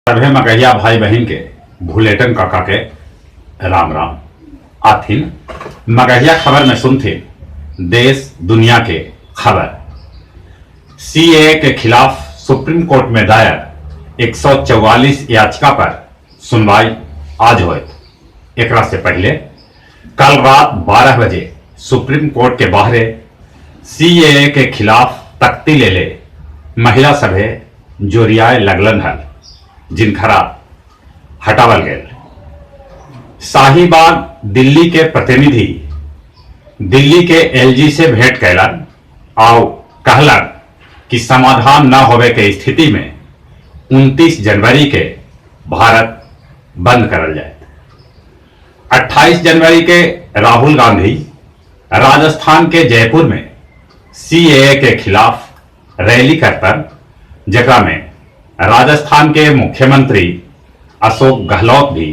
सभे मगहिया भाई बहिन के भुलेटन काका के राम राम। आथिन मगहिया खबर में सुनथिन देश दुनिया के खबर। सीएए के खिलाफ सुप्रीम कोर्ट में दायर 144 याचिका पर सुनवाई आज होयत। एकरा से पहले कल रात 12 बजे सुप्रीम कोर्ट के बाहरे सीएए के खिलाफ तख्ती ले ले महिला सभे जोरियाए लगलन हल, जिनखरा हटावल गेल। शाहीबाग दिल्ली के प्रतिनिधि दिल्ली के एलजी से भेंट कैलन आउ कहलन कि समाधान न होवे के स्थिति में 29 जनवरी के भारत बंद करल जाए। 28 जनवरी के राहुल गांधी राजस्थान के जयपुर में सीएए के खिलाफ रैली करतन, जेकरा में राजस्थान के मुख्यमंत्री अशोक गहलोत भी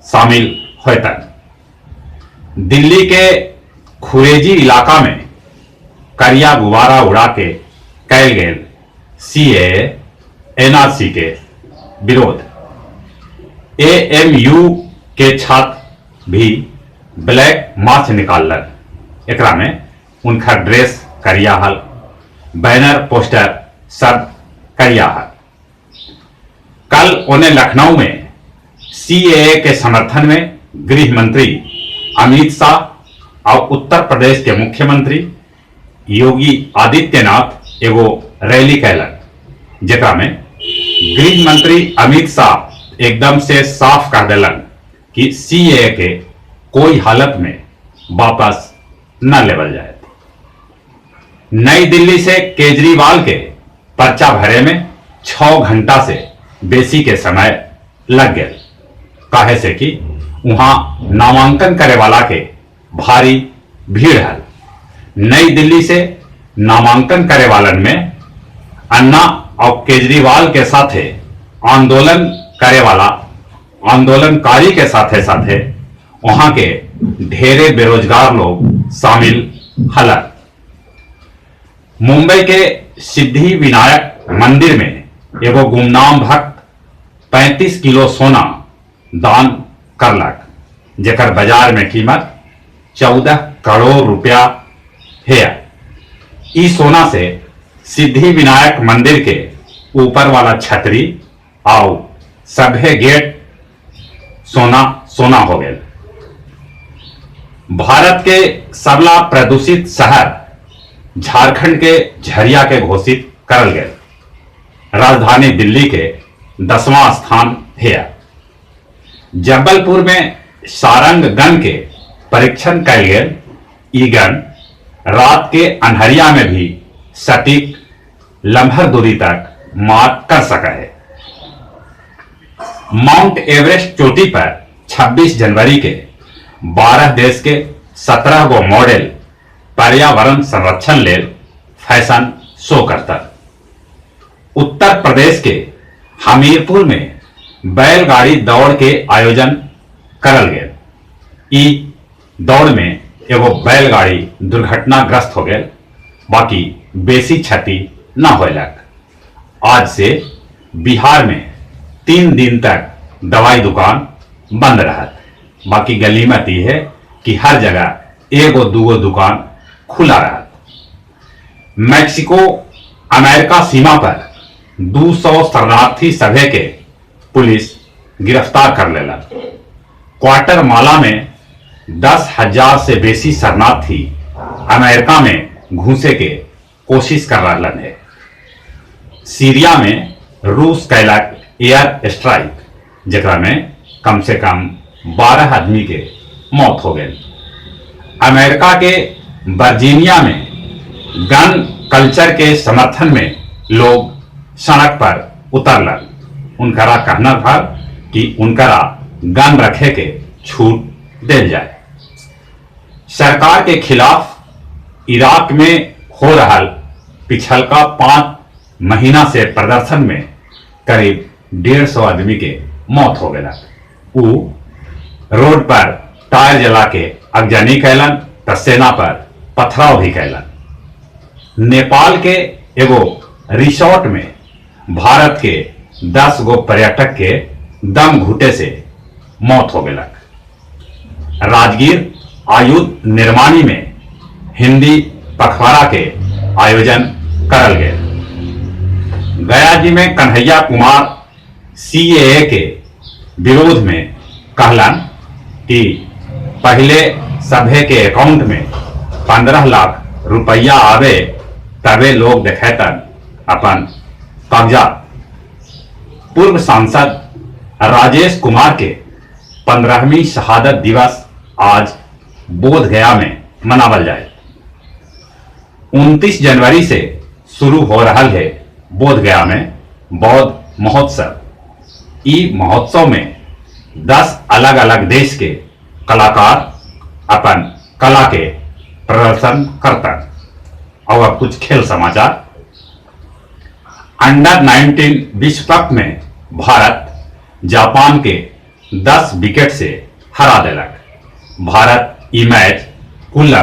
शामिल होतन। दिल्ली के खुरेजी इलाका में करिया गुब्बारा उड़ा के कैल गेल सीएए एनआरसी के विरोध। एएमयू के छात्र भी ब्लैक मार्च निकाललन। एकरा में उनका ड्रेस करिया हल, बैनर पोस्टर सब करिया हल। कल उन्हें लखनऊ में सीएए के समर्थन में गृह मंत्री अमित शाह और उत्तर प्रदेश के मुख्यमंत्री योगी आदित्यनाथ एगो रैली कैलन, जेकरा में गृह मंत्री अमित शाह एकदम से साफ कह दिलन कि सीएए के कोई हालत में वापस न लेवल जाए। नई दिल्ली से केजरीवाल के पर्चा भरे में 6 घंटा से बेसी के समय लग गए, काहे से कि वहां नामांकन करे वाला के भारी भीड़ है। नई दिल्ली से नामांकन करे वालन में अन्ना और केजरीवाल के साथे आंदोलन करे वाला आंदोलनकारी के साथे साथे वहां के ढेरे बेरोजगार लोग शामिल हलन। मुंबई के सिद्धि विनायक मंदिर में एगो गुमनाम भक्त 35 किलो सोना दान करलक, जेकर बाजार में कीमत 14 करोड़ रुपया है। ई सोना से सिद्धि विनायक मंदिर के ऊपर वाला छतरी आउ सभे गेट सोना सोना हो गए। भारत के सबला प्रदूषित शहर झारखंड के झरिया के घोषित करल गए। राजधानी दिल्ली के 10वां स्थान है। जबलपुर में सारंग गन के परीक्षण कैल गेल। ई गन रात के अन्हरिया में भी सटीक लम्हर दूरी तक मार कर सका है। माउंट एवरेस्ट चोटी पर 26 जनवरी के 12 देश के 17 गो मॉडल पर्यावरण संरक्षण लेल फैशन शो करता। उत्तर प्रदेश के हमीरपुर में बैलगाड़ी दौड़ के आयोजन करल गेल। ई दौड़ में एगो बैलगाड़ी दुर्घटनाग्रस्त हो गेल, बाकी बेसी क्षति न होलक। आज से बिहार में 3 दिन तक दवाई दुकान बंद रहत। बाकी गलीमत ई है कि हर जगह एगो दूगो दुकान खुला रहत। मैक्सिको अमेरिका सीमा पर 200 शरणार्थी सभे के पुलिस गिरफ्तार कर लेलक। क्वार्टरमाला में 10,000 से बेसी शरणार्थी अमेरिका में घुसे के कोशिश कर रहलन है। सीरिया में रूस कैलक एयर स्ट्राइक, जेकरा में कम से कम 12 आदमी के मौत हो गई। अमेरिका के वर्जीनिया में गन कल्चर के समर्थन में लोग सड़क पर उतरलन। उनकरा कहना था कि उनकरा गन रखे के छूट दिल जाए। सरकार के खिलाफ इराक में हो रहा पिछलका 5 महीना से प्रदर्शन में करीब 150 आदमी के मौत हो गया। उ रोड पर टायर जला के अगजनी कैलन त सेना पर पथराव भी कैलन। नेपाल के एगो रिसोर्ट में भारत के 10 गो पर्यटक के दम घुटे से मौत हो गेलक। राजगीर आयुध निर्माणी में हिंदी पखवाड़ा के आयोजन करल गेल। गया जी में कन्हैया कुमार सीएए के विरोध में कहलन कि पहले सभे के अकाउंट में 15 लाख रुपया आवे तबे लोग देखेतन अपन कागजात। पूर्व सांसद राजेश कुमार के 15वीं शहादत दिवस आज बोध गया में मनावल जाए। 29 जनवरी से शुरू हो रहा है बोध गया में बौद्ध महोत्सव। ई महोत्सव में 10 अलग अलग देश के कलाकार अपन कला के प्रदर्शन करता। और अब कुछ खेल समाचार। अंडर 19 विश्व कप में भारत जापान के 10 विकेट से हरा देलक। भारत ई मैच कुल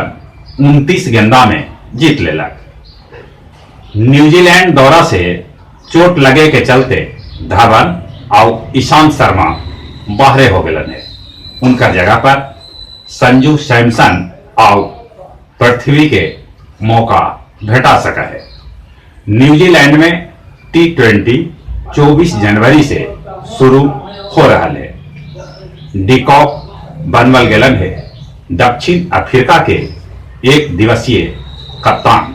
29 गेंदा में जीत लेलक। न्यूजीलैंड दौरा से चोट लगे के चलते धवन और ईशांत शर्मा बाहरे हो गए है। उनका जगह पर संजू सैमसन और पृथ्वी के मौका भेटा सका है। न्यूजीलैंड में T20 24 जनवरी से शुरू हो रहा है। डिकॉक बनवल गेलन है दक्षिण अफ्रीका के एक दिवसीय कप्तान।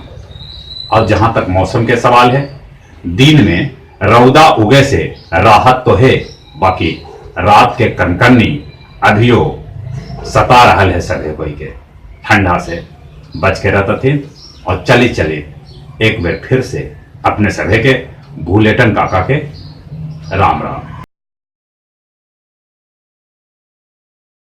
और जहां तक मौसम के सवाल है, दिन में रौदा उगे से राहत तो है, बाकी रात के कनकन्नी अभियो सता रहल है सभे कोई के। ठंडा से बच के रहता थी और चली चली एक बार फिर से अपने सभे के भूलेटन काका के राम राम।